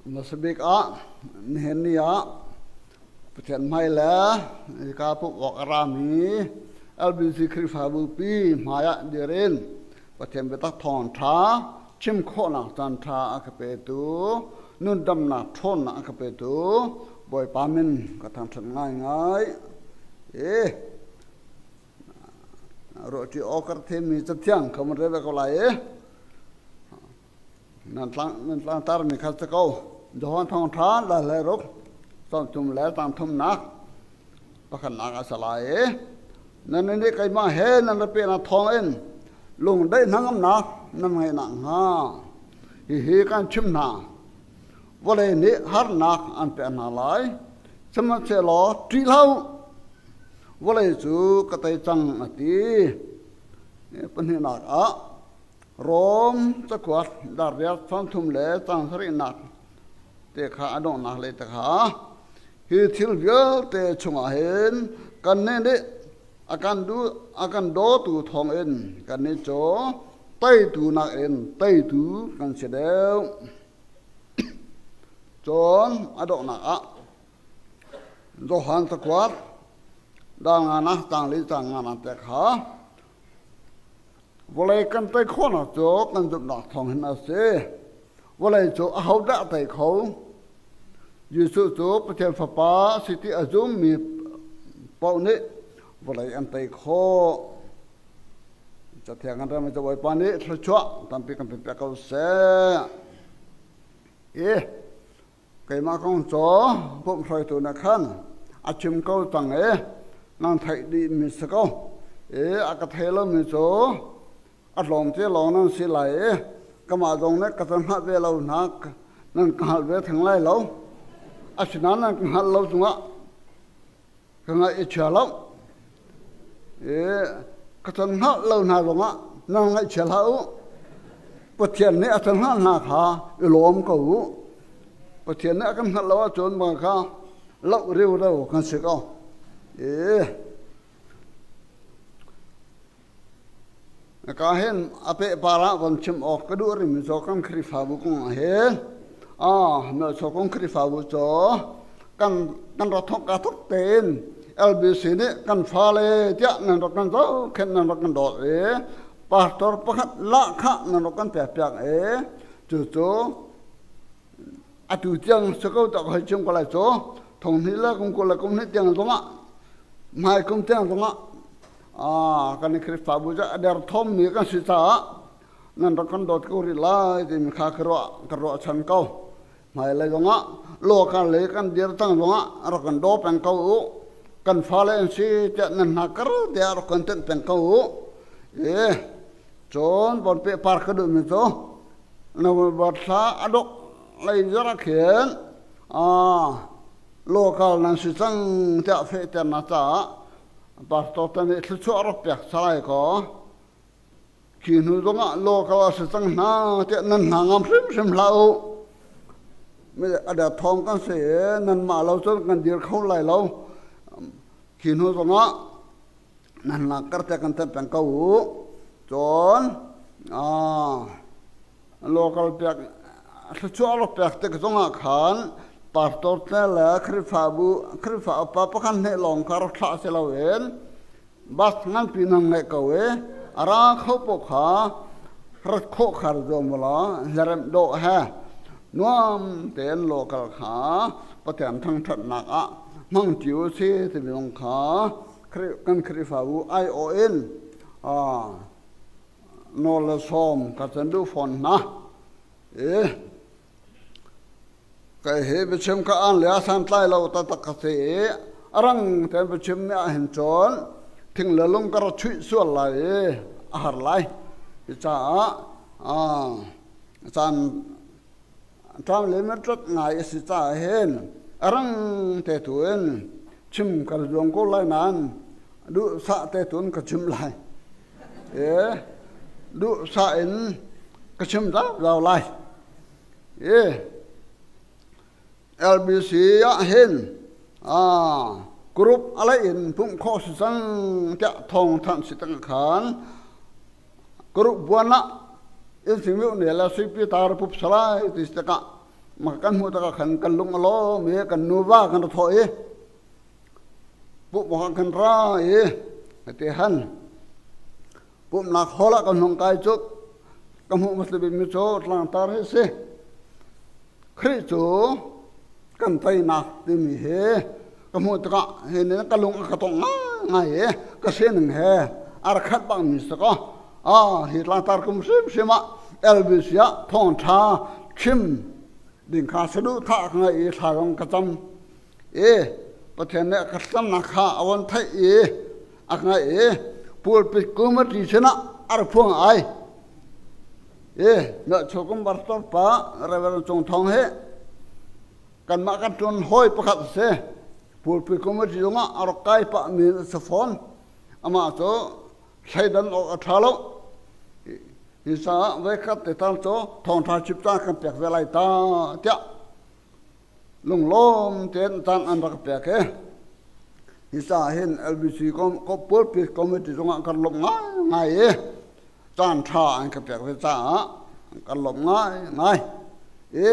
Hmasabik ah nihin ni ah Pathian hmai le hika pumh awk a rami LBC Khrihfabu pi hmai ah dir in Pathian biatak thawngṭha chim khawhnak caanṭha a ka petu, nundamnak ṭhawnnak a ka petu Bawipa min ka thangṭhat ngaingai. E ruahṭi awk ka thimmi cathiang kha mun rel ve ko lai i Nan tlangtarmi kha si ko. Johan Thawngṭha dal le ruk sawmthum le tlangthumnak pakhatnak a si lai i nan nih keimah he nan ra pehnak thawngin lungdaih hnangamnak nan ngeih nakhnga hihi kan chimh hna. Vawlei nih harnak an pek hna lai, sihmanhsehlaw ṭih hlah u, vawlei cu ka tei cang a ti. Pahnihnak ah Rom cakuat dariat 30 le cang sarihnak te kha a donghnak lei te kha hi thil vialte chungah hin kannih nih a kan duh a kan dawtu thawngin kannih cu teitu nakin teitu kan si deuh. Cun a donghnak ah Johan cakuat dal nga tang li cang nga te kha Vawlei kan tei khawhnak cu kan zumhnak thawng hin a si. Vawlei cu ahodah a tei kho? Jesuh cu Pathian Fapa a si ti a zummi paoh nih vawlei an tei khawh. Cathiang kan ram cu Bawipa nih thluachuah tampi kan pe ko seh. I keimah kong cu pumhruaitu nih khan a chim ko cang i nan theih dihmi si ko. I a ka thei lomi cu a tlawmte lawng nan si lai i kamah zong nih ka hngalh ve lo hna nan ka hngalh ve theng lai lo. Asinain nan ka hngalh lo cungah ka ngaih i chia lo. I ka can hngalh lo hna zongah nan ngaihchia hlah u. Pathian nih a can hngalh hna kha i lawm ko u. Pathian nih a kan hngalh lo ahcun mah kha loh riureu kan si ko. I ka hin a pehpar ah von chim awk ka duh rimi cu kan Khrihfabu kong ah hin Melchawkung Khrihfabu cu kan kan rak thawk ka thawk tein LBC nih kan fale tiah nan rak kan zohkhenh nan rak kan dawt i pastor pakhat lahkhah nan rak kan pekpiak i cucu atu tiang si ko tak hoi chim ko lai cu thong hnih le kum 20 le kum hnih tiang zongah hmai kum tiang zongah kan Khrihfabu cu a derthawmmi kan si caah nan rak kan dawt ko rih lai timi kha ka ruah ka ruahchan ko. Hmailei zongah local lei kan dir cang zongah rak kan daw peng ko u. Kan fale an si tiah nan hna kar tiah rak kan tenh peng ko u. E cun bon pe par ka duhmi cu November thla a dok lei zara khin local nan si cang tiah fehternak caah pastor te nih thluachuah rak pek salai ko. Khi hnu zongah local a si cang hna tiah nan hna ngam hrimhrim hlah u. A derthawm kan si i nanmah lo cun kan dir kho lai lo. Khi hnu zongah nan lak kar te kan thanh peng ko u. Cun local pek thluachuah rak pek tik zongah khan pastor te le Khrihfabu Khrihfa upa pakhat hnih lawng kha rak thlah si loin Bus nganpi nan ngeih ko i a ra kho paoh kha rat khawh kha ra zuam ulaw hlaremh dawh he nuam tein local kha Pathian thangṭhatnak ah hmang ṭi u si timi zong kha kan Khrihfabu aiawh in nawl le sawm ka can duh fawn hna. I Kai hi biachim kha aan le a santlai lo taktak ka si i a rang tein biachim mi ahhin cun thing le lung ka ra chuih sual lai i a har lai. Cucaah caan ṭam le rat ngai a si caah hin a rang te tu in chim ka zuam ko lai nain duhsah te tu in ka chim lai. Duhsah in ka chim zau lai. LBC ah hin group a lei in pumh khawh si cang tiah thawng thanh si tang khan group buan ah in singmiu ne le suipi tar pup salai ti si tikah. Mah kan hmuh tikah khan kan lung a lawm i kan nuva kan ra thawh i pumh awkah kan ra i ti han pumhnak hall ah kan hung kai cu ka hmuh hmasa bikmi cu tlangtar hi a si. Khrih cu kan teinak timi hi ka hmuh tikah hi nih ka lung a ka tongh ngaingai i ka sining he a rak khat bangmi si kaw hi tlangtar kum hrimhrim ah LBC ah thawngṭha chim ding kha saduhthah ka ngei i thla zong ka cam i Pathian nih ka thlacamnak kha a von theih i a ka ngaih i pulpit committee sinah a rak phuang ai. I Chukum pastor pa Reverend Cung Thawng hi kanmah kan ṭuan hawi pakhat a si. Pulpit committee zongah a rak kai pahmi a si fawn. Amah cu thleidan awk a ṭha lo. Hi caah voikhat te tal cu thawngṭha chim caan kan pek ve lai ta tiah lunglawm tein caan an rak pek i hi caah hin LBC pulpit committee zongah kan lawmh ngaingai i caan ṭha an ka pek ve caah kan lawmh ngaingai i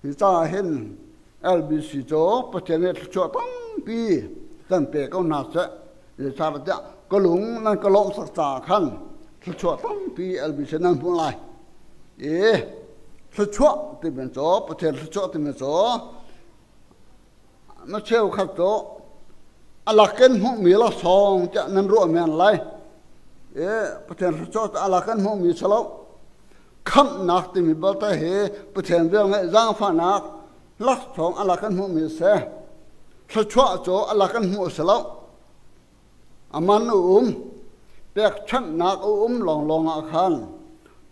hi caah hin LBC cu Pathian nih thluachuah tampi kan pe ko hna seh. Zeicahtiah ka lung nan ka lawmhsak caah khan thluachuah tampi LBC nan hmuh lai. I thluachuah timi cu Pathian thluachuah timi cu na cheukhat cu a lakin hmuhmi laksawng tiah nan ruah men lai. I Pathian thluachuah cu a lakin hmuhmi si lo. Khamhnak timi balte hi Pathian velngeih zaangfahnak laksawng a lakin hmuhmi a si. Thluachuah cu a lakin hmuh a si lo. A man a um. Pekchanhnak a um lawnglawng ah khan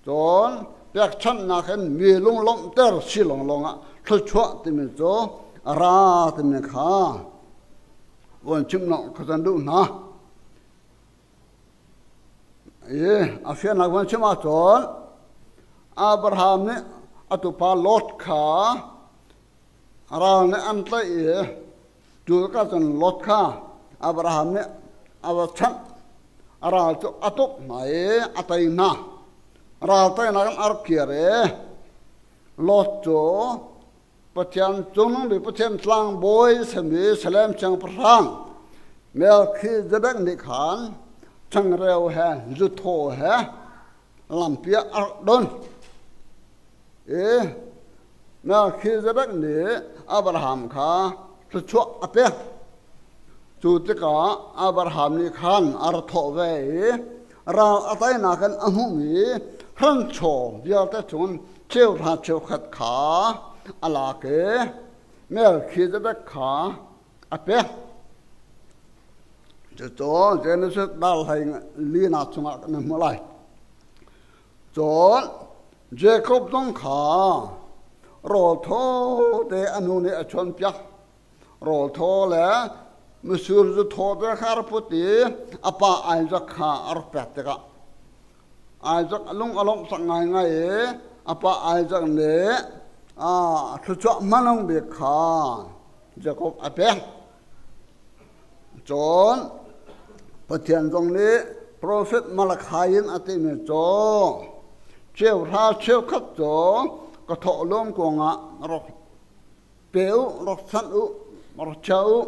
cun pekchanhnak in mi lunglawmhter si lawnglawng ah thluachuah timi cu a ra timi kha von chimh ka kan duh hna. I a fiannak von chim ahcun Abraham nih a tupa Lot kha ral nih an tlaih i cu ka cun Lot kha Abraham nih a va chanh. A ral cu a tuk hna i a tei hna. Ral teinak in a rak kir i Lot cu Pathian cungnung Pathian tlangbawi sami Salem siangpahrang Melchizedek nih khan changreu he zuthaw he lampi ah a rak don. I Melchizedek nih Abraham kha thluachuah a pek. Cu tikah Abraham nih khan a ra thawh ve i ral a teinak in a hmuhmi hranchaw vialte cun cheuhra cheukhat kha a lak i Melchizedek kha a pek. Cucu Genesis dal hlei linak chungah kan hmuh lai. Cun Jacob zong kha rawl thaw te a nu nih a chawnpiak. Rawl thaw le mitsur zu thaw te kha a rak put i a pa Isaac kha a rak pek tikah Isaac a lung a lawmh sak ngaingai i a pa Isaac nih thluachuah hmanung bik kha Jakob a pek. Cun Pathian zong nih profet Malachi in a timi cu cheuhra cheukhat cu ka thawhlawm kuangah rak pe u, rak sanh u, rak chia u,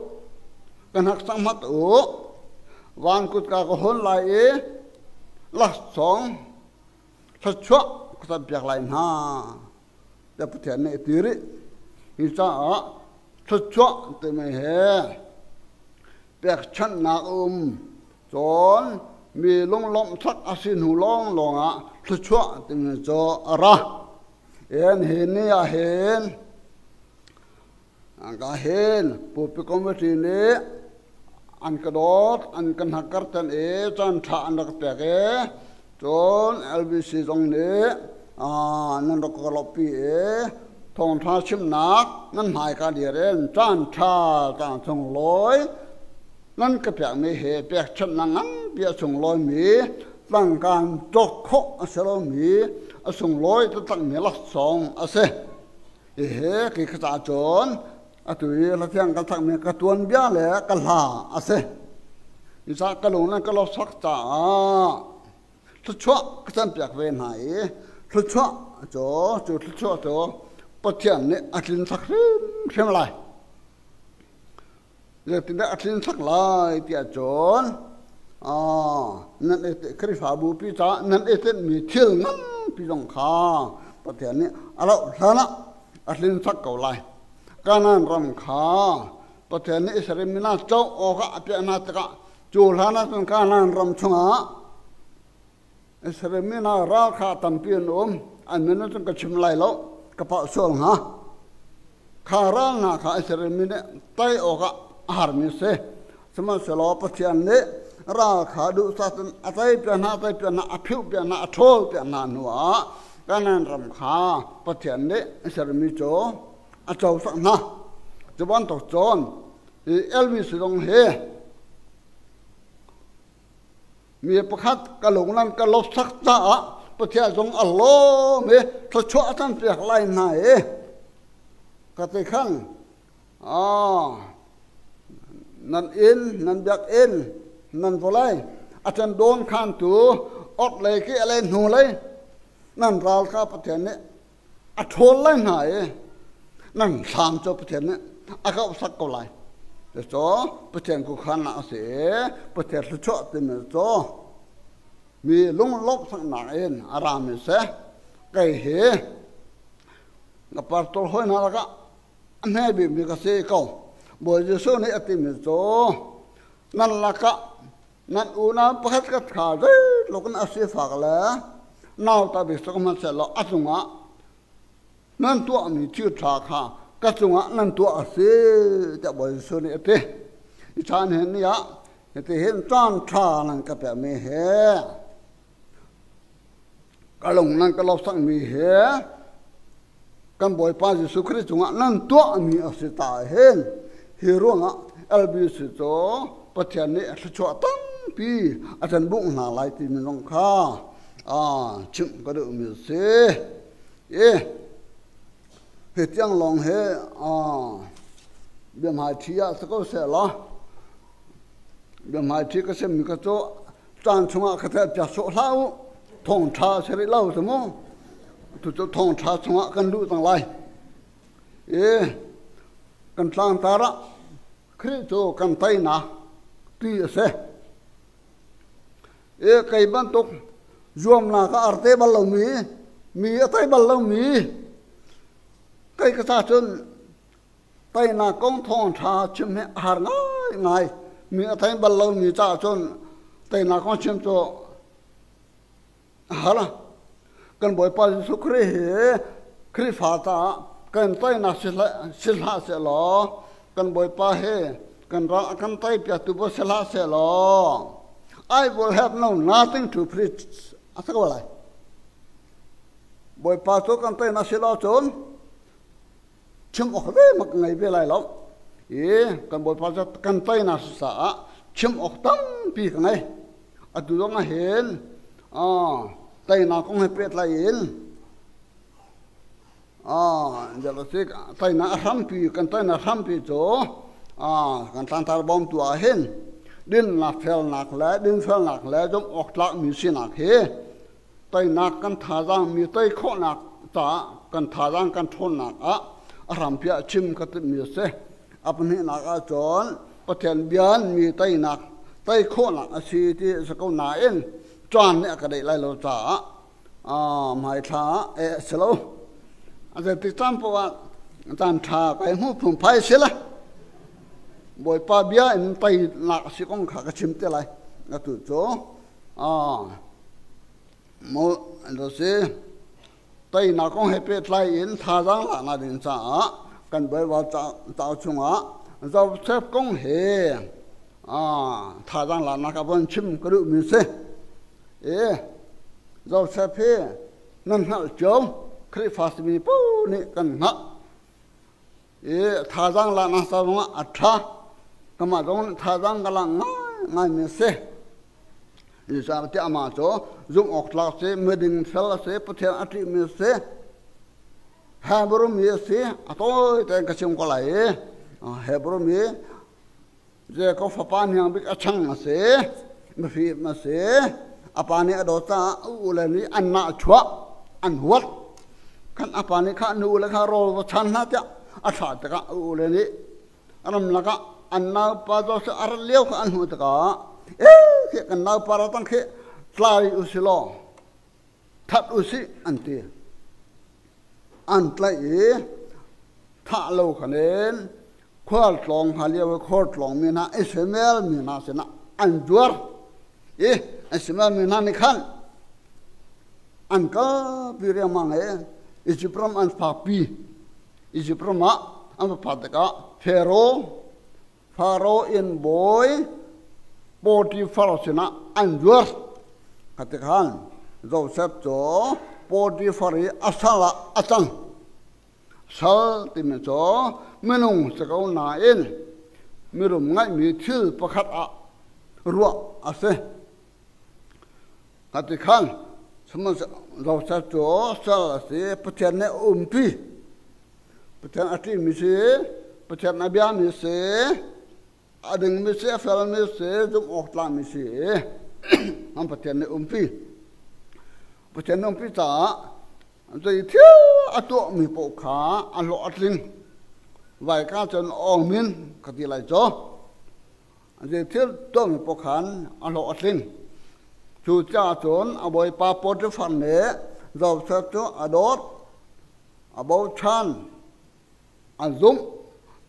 ka hnaksak hmat u, van kutka ka hawn lai i laksawng thluachuah ka campiak lai hna tiah Pathian nih a ti rih. Hi caah thluachuah timi hi pekchanhnak a um. Cun mi lunglawmhsak a si hnu lawnglawng ah thluachuah timi cu a ra. En hi ni ah hin ka hin Pupi Committee nih an ka dawt, an ka hnakkar tan i caan ṭha an rak pek i cun LBC zong nih nan rak ka lawmhpi i thawngṭha chimnak nan hmaika dir in caan ṭha caan sunglawi nan ka pekmi hi pekchanhnak nganpi a sunglawimi tangkaan cawk khawh a si lomi a sunglawi taktakmi laksawng a si. Hihi kei ka caah cun atu i hlathiang kan sakmi ka tuanbia le ka hla a si. Cucaah ka lung nan ka lawsak caah thluachuah ka campiak ve hna i thluachuah cu cu thluachuah cu. Pathian nih a tlin sak hrimhrim lai. Zeitindah a tlin sak lai tiah cun nan i Khrihfabu pi caah nan i tinhmi thil nganpi zong kha Pathian nih a rauh hlan ah a tlin sak ko lai. Kanaan ram kha Pathian nih Israel mi hna co awkah a piah hna tikah cu hlan ah cun Kanaan ram chungah Israel mi hna ral kha tampi an um. An min cun ka chim lai lo, ka palh sual hnga. Kha ral hna kha Israel mi nih tei awkah a harmi a si. Sihmanhsehlaw Pathian nih ral kha duhsah cun a tei piak hna, a tei piak hna, a phiuh piak hna, a ṭhawl piak hna hnuah Kanaan ram kha Pathian nih Israel mi cu a cosak hna. Cu bantuk cun hi Elvis zong hi Mi pakhat ka lung nan ka lawsak caah Pathian zong a lawm i thluachuah a kan pek lai hna i ka ti khan nan inn nan biakinn nan vawlei a can dawn khantu ot lei ki a lei hnu lei nan ral kha Pathian nih a ṭhawl lai hna i nan thlam cu Pathian nih a kauhsak ko lai. Cucu Pathian khuakhannak a si i Pathian thluachuah timi cu mi lunglawmhsaknak in a rami si. Kei hi ka pastor hawi hna lakah a hme bikmi ka si ko. Bawi Jesuh nih a timi cu nan lakah Nan unau pakhat khat kha zeitluk in a sifak le nauta bik si hmanhsehlaw a cungah nan tuahmi thil ṭha kha ka cungah nan tuah a si tiah Bawi Jesuh nih a ti. Hi caan hin ni ah hitihin caan ṭha nan ka pekmi hi ka lung nan ka lawsakmi hi kan Bawipa Jesuh Khrih cungah nan tuahmi a si ta hin hi ruangah LBC cu Pathian nih thluachuah tampi a kan bungh hna lai timi zong kha chimh ka duhmi a si. I hi tiang lawng hi biahmaiṭhi ah si ko seh law biahmaiṭhi ka chimmi ka cu caan chungah ka theih sawh hlah u thawngṭha a si rih lo cu mu tucu thawngṭha chungah kan luh cang lai i kan tlangtar ah Khrih cu kan teinak ti a si i kei bantuk zuamnak ah arte bal lomi mi a tei bal lomi kei ka ca cun Teinak kong thawngṭha chim hi a har ngaingai. Mi a thei bal lomi caah cun teinak kong chim cu a har. Kan Bawipa Jesuh Khrih hi Khrihfa caah kan teinak si hlah sehlaw kan Bawipa hi kan ral a kan teipiaktu bu si hlah sehlaw I will have no nothing to preach a si ko lai. Bawipa cu kan teinak si lo cun chim awk zeihmanh ka ngei ve lai lo i kan bawipa cu kan teinak si caah chim awk tampi ka ngei atu zong ah hin teinak kong he pehtlai in teinak a hrampi kan teinak hrampi cu kan tlangtar bawmtu ah hin dinnak felnak le dinfelnak le zumh awk tlakmi sinak hi teinak kan thazaang mi tei khawhnak caah kan thazaang kan ṭhawnnak ah a hrampi ah chim ka timhmi a si. A pahnihnak ah cun Pathian bia mi teinak tei khawhnak a si ti a si ko nain caan nih a ka deih lai lo caah hmaithla ah a si lo. A zeitik caan paoh ah caan ṭha kai hmuh phungphai a si lai. Bawipa bia in teinak a si kong kha ka chim te lai. Atu cu Teinak kong he pehtlai in thazaang laknak ding caah kan Baibal cauk chungah Josef kong he thazaang laknak a von chim ka duhmi si. I Josef hi nan hngalh cio Khrihfa simi paoh nih kan hngalh. I thazaang laknak ca zongah a ṭha. Kamah zong nih thazaang ka lak ngaingaimi a si. Zeicahtiah amah cu zumh awk tlak si, miding fel a si, Pathian a ṭihmi a si, Hebrew mi a si, a tawi tein ka chim ko lai i Hebrew mi Jakob fapa hniang bik a chang a si, mifim a si, a pa nih a dawt caah a ule nih an nahchuah, an huat. Khan a pa nih kha nu le kha rawl va chan hna tiah a thlah tikah a ule nih ramlak ah an naupa Josef a rat lio kha an hmuh tikah ee khi kan naupa ra tang khi tlai u si law that u sih an ti. An tlaih i thah lo khan in khualtlawng hna lio i khualtlawng mi hna Ishmael mi hna sinah an zuar i Ishmael mi hna nih khan an kalpi riangmang i Izipt ram an fakpi. Izipt ram ah an va phak tikah Pharaoh Pharaoh inn bawi Potifar sinah an zuar. Khatikhan Josef cu Potifar i a sal ah a cang. Sal timi cu minung si ko nain mirum ngaihmi thil pakhat ah ruah a si. Khatikhan Josef cu sal a si, Pathian nih a umpi. Pathian a ṭihmi si, Pathian a biami si, a dingmi si, a felmi si, zumh awk tlakmi si. An Pathian nih umpi. Pathian nih umpi caah zei thil a tuahmi paoh kha a hlawh a tling. Vaika cun awng min ka ti lai cu. Zei thil tuahmi paoh khan a hlawh a tling. Cu caah cun a bawipa Potifar nih Josef cu a dawt, a bochan, a zumh.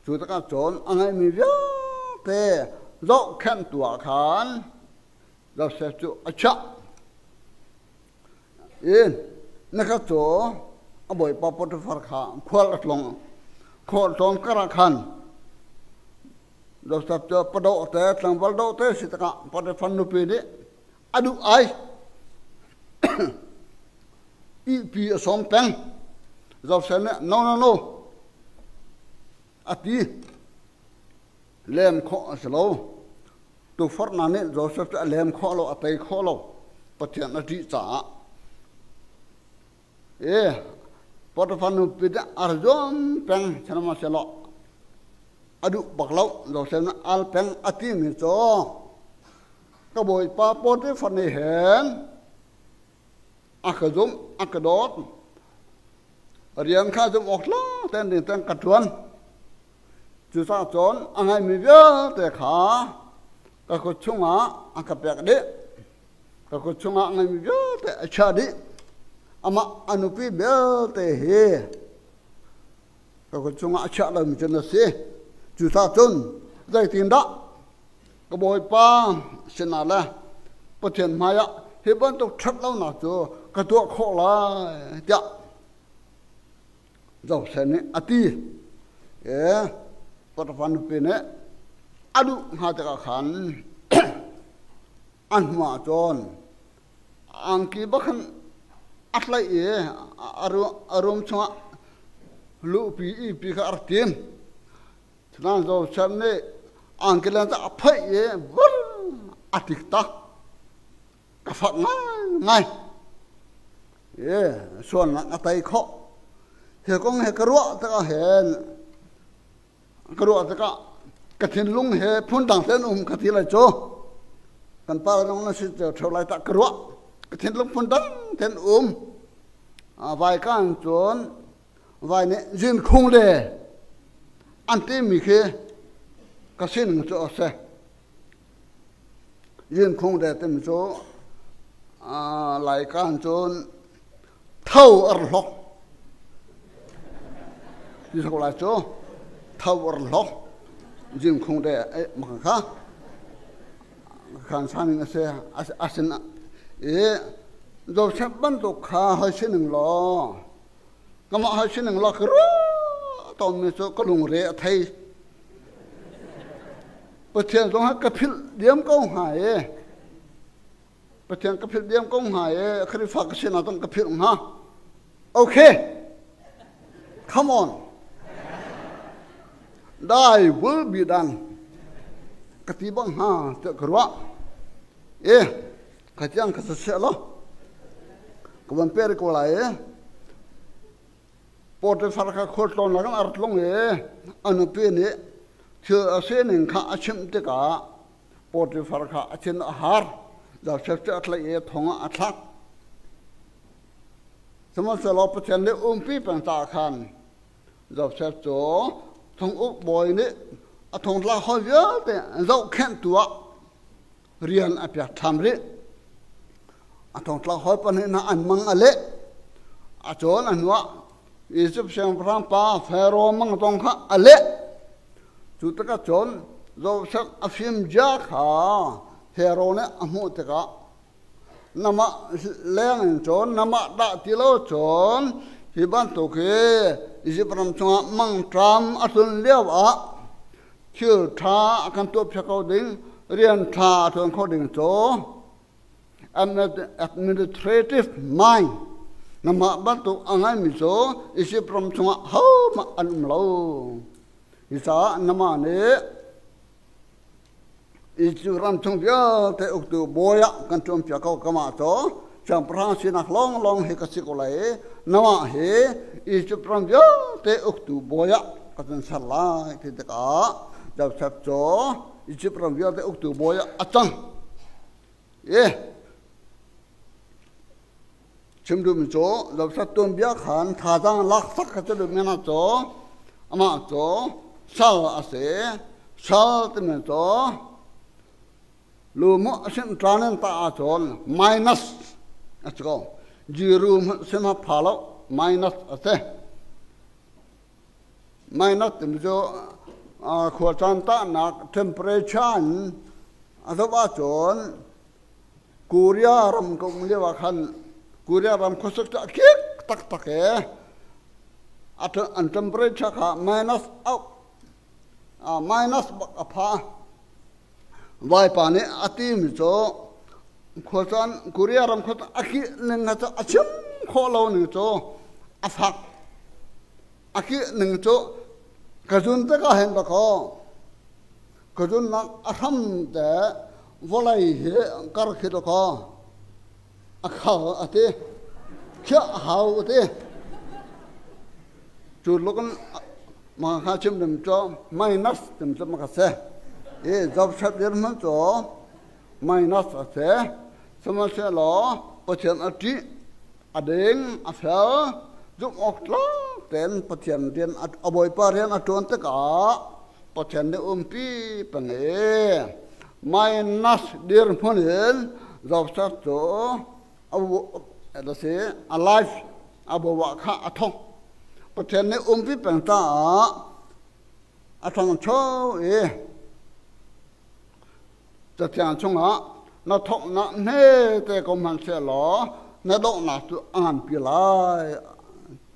Cu tikah cun a ngeihmi vialte zohkhenhtu ah khan Josef cu a chiah. I nikhat cu a bawipa Potifar kha khual a tlung. Khual tlawn karah khan Josef cu padoh te tlangval dawh te si tikah Potifar nupi nih a duh ai. Ihpi a sawm peng. Josef nih no no no a ti. Lem khawh a si lo. Tukforhnak nih Josef cu a lem khawh lo, a tei khawh lo. Pathian a ṭih caah. E Potifar nupi nih a ra zuam peng sihmanhsehlaw a duh bak lo. Josef nih al peng a timi cu ka bawipa Potifar nih hin a ka zumh, a ka dawt. Rian kha zumh awk tlak tein ding tein ka ṭuan. Cucaah cun a ngeimi vialte kha ka kut chungah a ka pek dih. Ka kut chungah a ngeimi vialte a chiah dih. Amah a nupi vialte hi ka kut chungah a chiah lomi cu na si. Cucaah cun zeitindah ka Bawipa sinah le Pathian hmaiah hi bantuk ṭhat lonak cu ka tuah khawh lai tiah Josef nih a ti. E Potifar nupi nih a duh hnga tikah khan a hnu ah cun angki bak khan a tlaih i a room chungah luhpi ihpi kha a rak tim. Cunain Josef nih angki leng cu a phoih i vur a tlik tak. Ka fak ngaingai. E sualnak a tei khawh. Hi kong he ka ruah tikah hin ka ruah tikah ka thinlung he phundang tein um ka ti lai cu. Kan pa zong na si ṭheo lai tah ka ruah. Ka thinlung phundang tein um. Vai kan cun vai nih zin khung le an timi khi ka sining cu a si. Zinkhung le timi cu Laikaan cun tho a ra hlok. Ti sok lai cu tho a ra hlok. Zinkhung le maka kha khan saning a si a sin i Joseph bantuk kha hoi sining law kamah hoi sining law ka ruah tawnmi cu ka lungre a thei. Pathian zong ha ka philh diam ko hnga e. Pathian ka philh diam ko hnga e. Khrihfa ka sinah zong ka philh hnga. Okay. Come on. Thy will be done. Ka ti bang hnga tiah ka ruah. E, ka tiang ka saseh lo. Ka van per ko lai e. Potifar kha khualtlawn ah khan a rat lung i a nupi nih thil a sining kha a chimh tikah Potifar kha a thin a har. Josef cu a tlaih i thong ah a thlak. Sihmanhsehlaw Pathian nih umpi peng caah khan Josef cu thonguk bawi nih a thongtla hawi vialte zohkhenhtu ah rian a pek ṭhan rih. A thongtla hawi pahnih hna an mang a leh. A cawn a hnuah Izipt siangpahrang pa Faro mang zong kha a leh. Cu tikah cun Josef a fimzia kha Faro nih a hmuh tikah namah leng in cun namah dah ti lo cun hi bantuk hi Izipt ram chungah mangṭam a tlun lio ah thil ṭha a kan tuahpiak ko ding, rian ṭha a ṭuan kho ding cu administrative mind namah bantuk a ngeimi cu Izipt ram chungah hohmanh an um lo. Hi caah namah nih Izipt ram chung vialte uktu bawi ah kan ṭuanpiak ko kamah cu siangpahrang sinak lawnglawng hi ka si ko lai i namah hi Izipt ram vialte uktu bawi ah ka cun ser lai ti tikah Josef cu Izipt ram vialte uktu bawi ah a cang. I chim duhmi cu Josef tuanbia khan thazaang laksak kha cu duhmi hna cu amah cu sal a si. Sal timi cu lu mu a sin tlan in tah ahcun minus a si ko. Zero hmanh sim a pha lo minus a si. Minus timi cu khuacaan tahnak temperature in a zoh ahcun Korea ram ka um lio ah khan Korea ram khuasik cu a kik taktak i an temperature kha minus out minus bak a pha. Vaipa nih a timi cu khuacaan Korea ram khuacaan a kih ning kha cu a chim khawh lo ning cu a fak. A kih ning cu ka zun tikah hin dakaw ka zunnak a hram te vawlei hi kar khi dakaw a khal a ti khiah a hau a ti cu tluk in mah kha chim ding cu minus tim cu ma ka si i Joseph dirhmun cu minus a si sihmanhsehlaw Pathian a ṭih a ding a fel zumh awk tlak tein Pathian rian a Bawipa rian a ṭuan tikah Pathian nih umpi peng i minus dirhmun in Joseph cu a si a life a bawa kha a thawk. Pathian nih umpi peng caah a ṭhangcho i Cathiang chungah na thawknak hmete ko hmanhsehlaw na donghnak cu a nganpi lai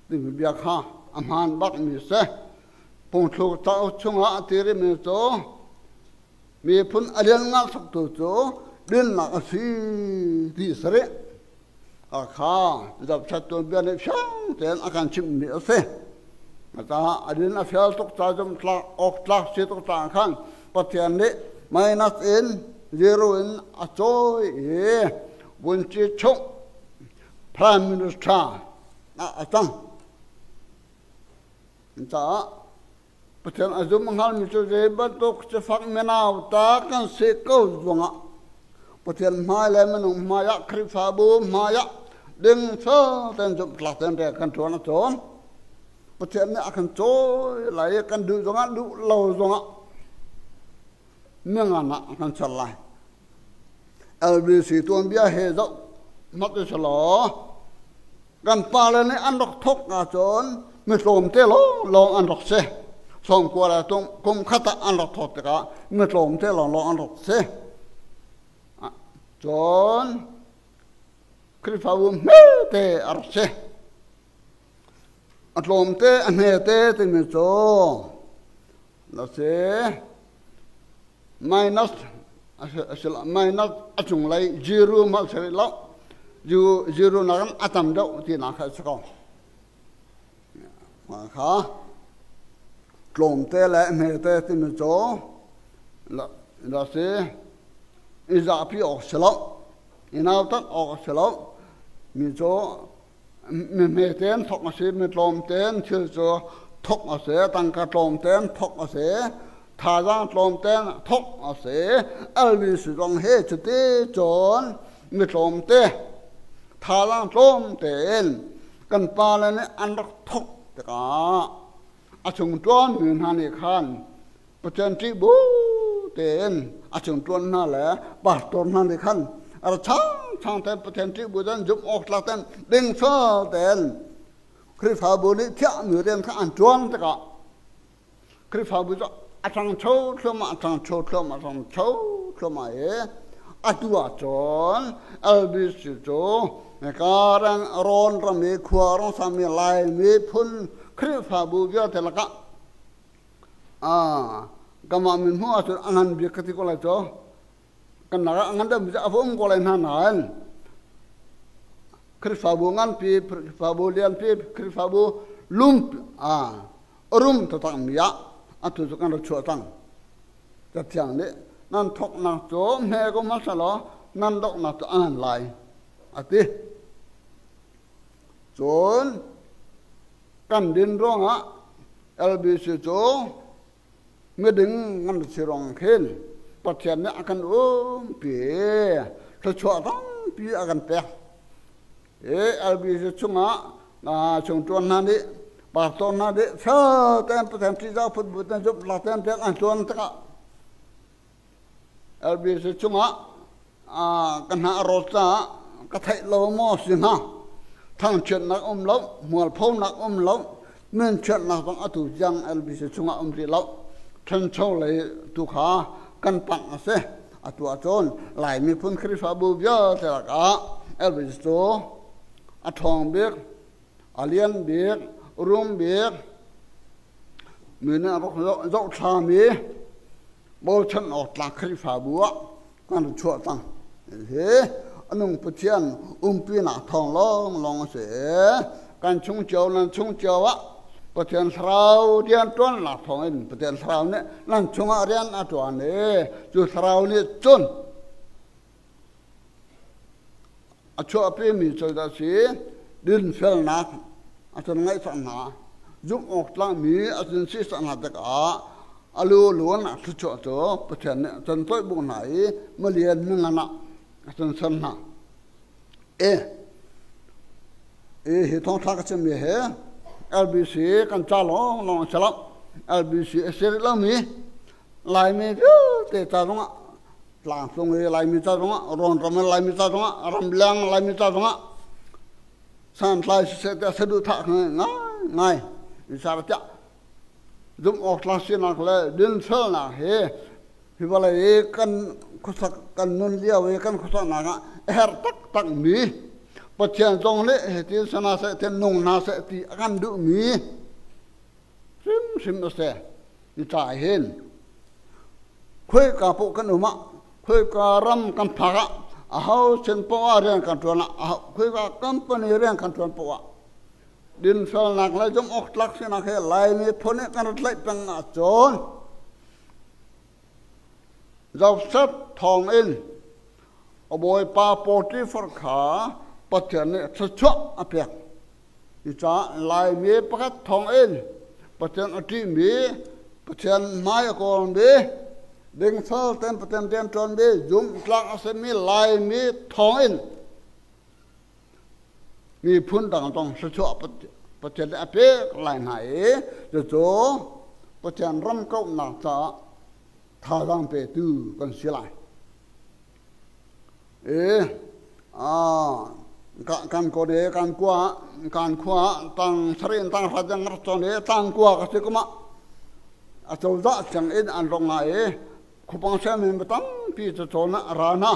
timi bia kha a hmaan bakmi si. Phungthluk cauk chungah a ti rihmi cu miphun a lianngan soktu cu dinnak a si ti a si rih. Kha zohchat tuanbia nih fiang tein a kan chimhmi a si. Caah a din a fial tuk ca zumhtlak awk tlak si tuk caah khan Pathian nih minus in zero in a cawi i vunci chung prime minister ah a cang. Caah Pathian a zum hngalmi cu zei bantuk sifak minau ta kan si ko zongah Pathian hmai le minung hmaiah Khrihfabu hmaiah dingfel tein zumhtlak tein rian kan ṭuan a cawn. Pathian nih a kan cawi lai i kan duh zongah duh lo zongah mingan ah a kan ser lai. LBC tuanbia he zoh hmat u selaw kan pale nih an rak thawk ahcun mi tlawmte lawnglawng an rak si. Sawmkua le kum khat ah an rak thawk tikah mi tlawmte lawnglawng an rak si. Cun Khrihfabu hmete a rak si. A tlawmte a hmete timi cu na si. Minus minus a cunglei zero hmanh si rih lo. Zero nakin a tam deuh tinak kha a si ko. Mah kha tlawmte le hmete timi cu la si i zahpi awk si lo. I nautat awk a si lo. Mi cu mi hmete in thawk a si, mi tlawmte in thil cu thawk a si, tangka tlawmte in thawk a si, thazaang tlawmte in thawk a si. LBC zong hi cuti cun mi tlawmte, thazaang tlawmte in Kan pale nih an rak thok tikah a chung ṭuanmi hna nih khan Pathian ṭih bu tein a chung ṭuan hna le pastor hna nih khan a ra changchang tein Pathian ṭih bu tein zumh awk tlak tein dingfel tein Khrihfabu nih thiahmi rian kha an ṭuan tikah Khrihfabu cu a ṭhangcho thluahmah, a ṭhangcho thluahmah, a ṭhangcho thluahmah i atu ahcun LBC cu Karen rawn ram i khua rong sami Laimi phun Khrihfabu vialte lakah kanmah min hmuh ahcun a ngan bik ka ti ko lai cu. Kan nak ah a ngan deuhmi cu a va um ko lai hna nain Khrihfabu nganpi, Khrihfabu lianpi, Khrihfabu lum rum taktakmi ah atu cu kan ra chuah cang. Cathiang nih nan thawknak cu hme ko hmasa law nan donghnak cu a ngan lai a ti. Cun kan din ruangah LBC cu miding kan si ruang khin Pathian nih a kan umpi thluachuah tampi a kan pek. I LBC chungah chungṭuan hna nih pastor hna nih fel tein Pathian ṭihzah phun bu tein zumhnak tein pek an ṭuan tikah LBC chungah ka hna a rawt caah ka theih lo maw si hnga thangchiatnak um lo hmualphonak um lo minchiatnak zong atu tiang LBC chungah um rih lo ṭhancho lei tu kha kan panh a si atu ahcun Lai miphun Khrihfabu vialte lakah LBC cu a ṭhawng bik a lian bik rum bik mi nih a rak zohthlam i bochan awk tlak Khrihfabu ah kan rak chuah cang. Hi a nung Pathian umpinak thawng lawnglawng a si. Kan chung cio nan chung cio ah Pathian Thlarau rian ṭuannak thawngin Pathian Thlarau nih nan chungah rian a ṭuan i cu Thlarau nih cun a chuahpimi cu a si dinfelnak a cun ngaih cang hna zumh awk tlakmi a cun si cang hna tikah a lu luan a thluachuah cu Pathian nih a can toih bu hna i malian mingan ah a cun ser hna. E hi thawngṭha ka chimmi hi LBC kan ca lawnglawng a si lo. LBC a si rih lomi Laimi vialte ca zongah tlangcung i Laimi ca zongah rawnram i Laimi ca zongah ramleng Laimi ca zongah santlai siseh tiah saduhthah ngai ngai isar tiah zumh awk tlak sinak le dinfelnak hi hi vawlei i kan khuasak kan nun lio i kan khuasaknak ah a herh taktak mi Pathian zong nih hitin sana seh ti nung hna seh ti a kan duhmi hrimhrim a si. Ni ca hin khuika paoh kan um ah khuika ram kan phak ah aho sin paoh ah rian kan ṭuan ah khuika company rian kan ṭuan paoh ah dinfelnak le zumh awk tlak sinak he Laimi phun nih kan rat tlaih peng ahcun Joseph thawng in a bawipa Potifar kha Pathian nih thluachuah a pek. Cucaah Laimi pakhat thawng in Pathian a ṭihmi, Pathian hmai a kawlmi, dingfel tein Pathian rianṭuanmi, zumhtlak a simi Laimi thawng in miphun dang zong thluachuah Pathian nih a pek lai hna i cucu Pathian ram kauhnak caah thazaang petu kan si lai. Kan kawt i kan kua kan khua tang sarih in tang hra tiang rak cawn i tlang kua ka si kum ah acozah sianginn an rawk ngai i khupang sianginn tampi cu cawn ah a ra hna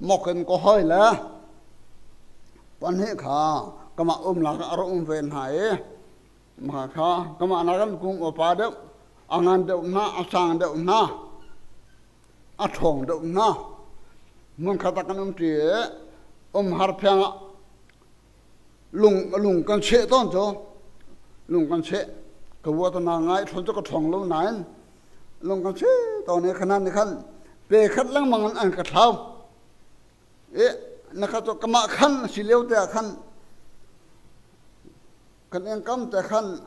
mok in ka hoi le pahnih kha kamah umnak ah a rak um ve hna i mah kha kamah nakin kum upa deuh a ngan deuh hna a sang deuh hna a ṭhawng deuh hna. Hmunkhat ah kan um ṭi i umhar phiang ah lung lung kan cheh tawn cu lung kan cheh ka vua ta na ngai ṭhawn cu ka ṭhawng lo nain lung kan cheh tawn i khanan nih khan pe khat lengmang in an ka thlau i na kha cu kamah khan si lio te ah khan Kan income te khan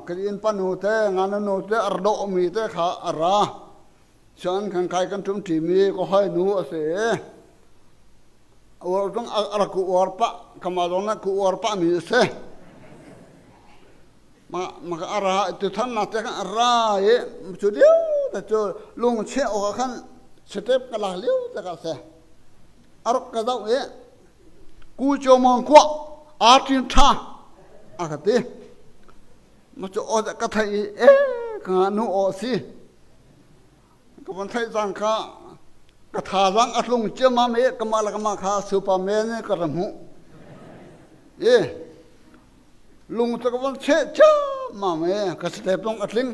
kan innpa nu te ngaknu te a ra dawhmi te kha a ra. Sianginn kan kai kan ṭum ṭimi ka hawinu a si i uar zong a rak ka uar pah, kamah zong nih ka uar pahmi a si. Maka a ra tutan nak te khan a ra i cu lio te cu lungcheh awk ah khan step ka lak lio te ka si. A rak ka zoh i ku cio mong kuah artin ṭha a ka ti. Ma cu aw ka theih i e ka nu aw si. Ka von theih cang kha ka thazaang a tlung ciammam i kamah le kamah kha Superman in ka ra hmuh. I lung cu ka von cheh ciammam i ka step zong a tling.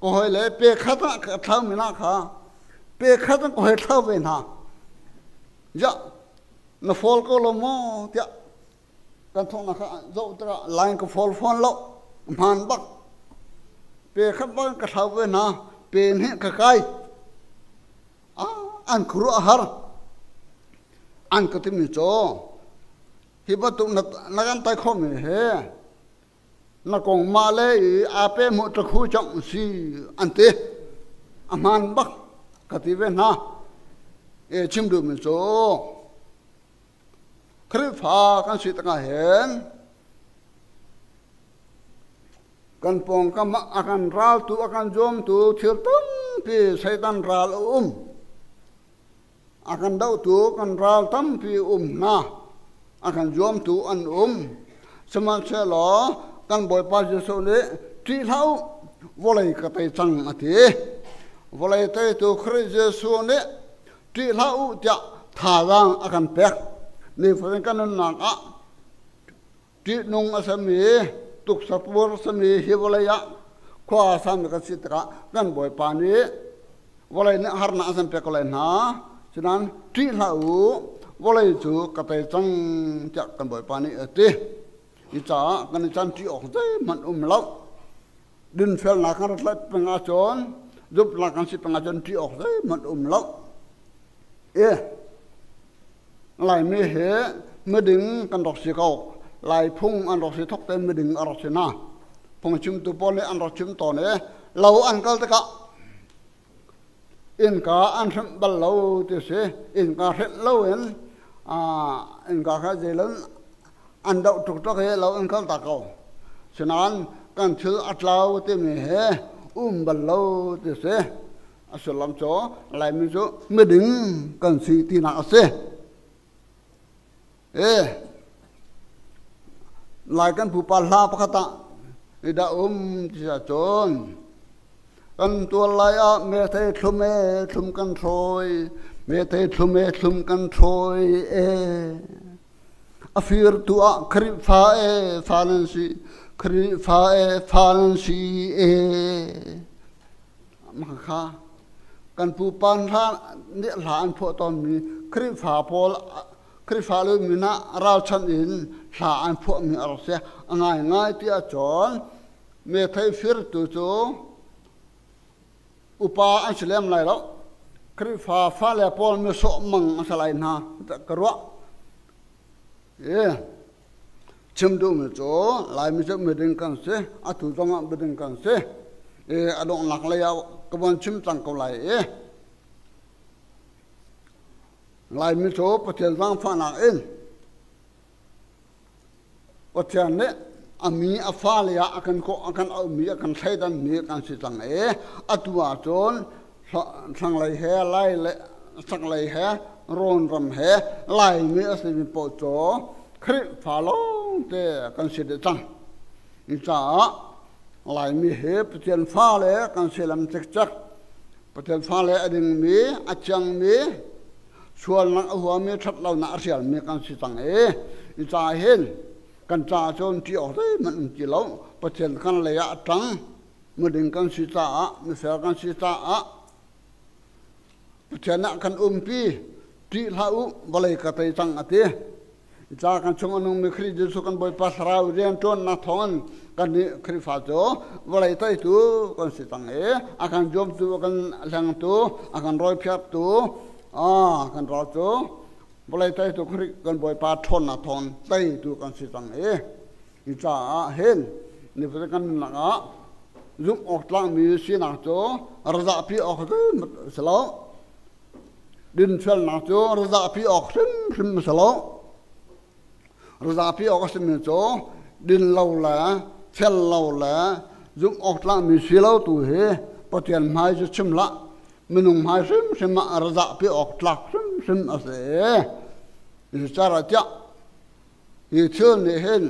Ka hawi le pe khat ah ka thlau mi na kha pe khat ah ka hoi thlau ve hna. Ja na fall ko lo maw tiah kan thawknak kha zoh tikah line ka fall fawn lo hmaan bak pe khat bak ka thlau ve hna pe hnih ka kai an khuaruah a har an ka timi cu hi bantuk na kan tai khomi he na kong mah le i aa pe mu ṭakhu cang si an ti a hmaan bak ka ti ve hna e chim duhmi cu Khrihfa kan si tikah hin kan pawngkam ah a kan raltu a kan zuamtu thil tampi Satan ral a um. A kan dohtu kan ral tampi um hna. A kan zuamtu an um. Sihmanhsehlaw kan Bawipa Jesuh nih ṭih hlah u, vawlei ka tei cang a ti. Vawlei teitu Khrih Jesuh nih ṭih hlah u tiah thazaang a kan pek. Nifatin kan nunnak ah ṭihnung a simi, tuksapur a simi hi vawlei ah khua a sami kan si tikah kan Bawipa nih vawlei nih harnak a kan pek ko lai hna. Cunain ṭih hlah u, vawlei cu ka tei cang tiah kan Bawipa nih a ti. Hi caah kan i can ṭih awk zeihmanh um lo. Dinfelnak kan rat let peng ahcun zumhnak kan si peng ahcun ṭih awk zeihmanh um lo. I Laimi hi miding kan rak si ko. Lai phung an rak si thok tein miding a rak si hna. Phungchimtu pawl nih an rak chim tawn i lo an kal tikah innka an hrenh bal lo ti si. Innka hrenh loin innka kha zeilan an doh tuktuk hi lo an kal tak ko. Sinain kan thil a tlau timi he um bal lo ti si. A sullam cu Laimi cu miding kan si tinak a si. E Lai kan pupa hla pakhat ah i dah um ti ahcun kan tual lai ah methei thlum e thlum kan hrawi methei thlum e thlum kan hrawi e A firtu ah Khrihfa e fa nan si, Khrihfa e fa nan si e. Mah kha kan pupa hla nih hla an phuah tawnmi Khrihfa pawl Khrihfa lu min ah ralchanh in hla an phuahmi a rak si. A ngaingai ti ahcun methei firtu cu Upa an si lem lai lo. Khrihfa fale pawl misawh mang an si lai hna ka ruah. Chim duhmi cu Laimi cu miding kan si, atu zongah miding kan si. A donghnak lei ah ka von chim cang ko lai i Laimi cu Pathian zaangfahnak in Pathian nih a mi a fale ah a kan kawh a kan auhmi a kan thleidanmi kan si cang i atu ahcun thlanglei he lai le chaklei he rawn ram he Laimi a simi paoh cu Khrihfa lawngte kan si dih cang. Cucaah Laimi hi Pathian fale kan si lam cikcek. Pathian fale a dingmi, a thiangmi, sualnak a huami ṭhatlonak a hrialmi kan si cang i i ca hin kan caah cun ṭih awk zeihmanh um ti lo. Pathian kan lei ah a ṭang. Miding kan si caah, mifel kan si caah Pathian ah kan umpi. Ṭih hlah u, vawlei ka tei cang a ti. Ca kan chung a nungmi Khrih Jesuh kan Bawipa Thlarau rianṭuannak thawngin kannih Khrihfa cu vawlei teitu kan si cang i a kan zuamtu, a kan hlengtu, a kan rawiphiartu, kan ral cu vawlei teitu Khrih kan Bawipa ṭhawnnak thawngin teitu kan si cang i hi caah hin nifatin kan nunnak ah zumh awk tlakmi sinak cu razahpi awk zeihmanh a si lo. Dinfelnak cu zapi awk hrimhrim a si lo. Zapi awk a simi cu dinlo le Fel lo le zumh awk tlakmi si lo tu hi Pathian hmai cu chim hlah, minung hmai hrimhrim ah a ra zahpi awk tlak hrimhrim a si. Zeicahtiah tiah hi thil nih hin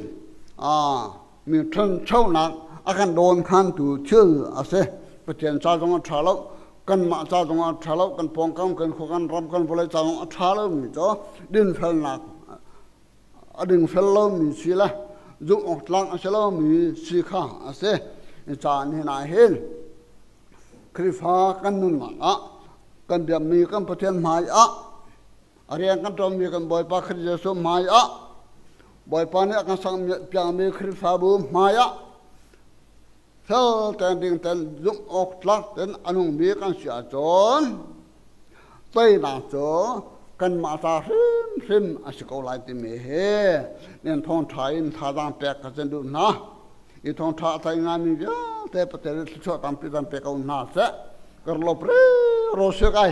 mi ṭhanchonak a kan dawnkhantu thil a si. Pathian ca zong a ṭha lo, kanmah ca zong a ṭha lo, kan pawngkam, kan khua, kan ram, kan vawlei ca zong a ṭha lomi cu dinfelnak a dingfel lomi si le zumh awk tlak a si lomi si kha a si. Caan hin ah hin Khrihfa kan nunnak ah kan biakmi kan Pathian hmai ah a rian kan ṭuanmi kan Bawipa Khrih Jesuh hmai ah Bawipa nih a kan sakpiakmi Khrihfabu hmai ah fel tein ding tein zumh awk tlak tein a nungmi kan si ahcun teinak cu kanmah ca hrimhrim a si ko lai timi hi nan thawngṭha in thazaang pek ka cun duh hna. I thawngṭha a thei ngaimi vialte Pathian nih thluachuah tampi kan pe ko hna seh. Ka lop re ro siak ai.